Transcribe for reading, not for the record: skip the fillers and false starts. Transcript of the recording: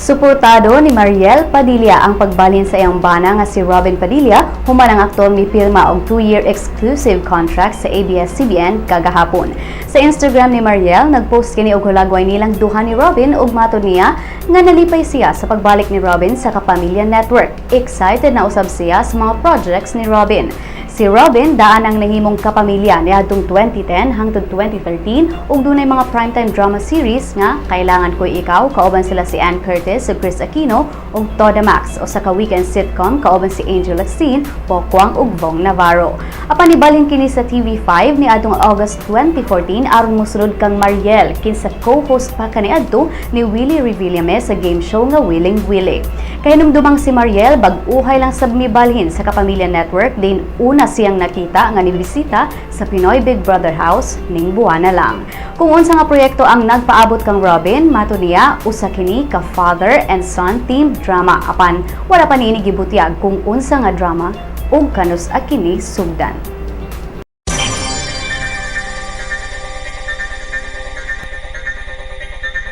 Suportado ni Mariel Padilla ang pagbalhin sa iyang bana nga si Robin Padilla human ang aktor mipirma og 2-year exclusive contract sa ABS-CBN kagahapon. Sa Instagram ni Mariel, nagpost kini og hulagway nilang duha ni Robin ug matod niya nga nalipay siya sa pagbalik ni Robin sa Kapamilya Network. Excited na usab siya sa mga projects ni Robin. Si Robin daan ang nahimong kapamilya niadtong 2010 hangtod 2013 ug dunay mga primetime drama series nga Kailangan Ko'y Ikaw kauban sila si Ann Curtis ug Kris Aquino ug Toda Max, usa ka weekend sitcom kauban si Angel Locsin, Pokwang ug Vhong Navarro. Apan nibalhin kini sa TV5 niadtong August 2014 aron mosulod kang Mariel, kinsa co-host pa kaniadto ni Willie Revillame sa game show nga Willing Willie. Kahinumdumang si Mariel bag-uhay lang sab mibalhin sa Kapamilya Network din una siyang nakita nga nibisita sa Pinoy Big Brother House ning buwana lang. Kung unsa nga proyekto ang nagpaabot kang Robin, matud niya usa kini ka father and son team drama, apan wala pa niini gibutyag kung unsa nga drama ug kanus-a kini sugdan.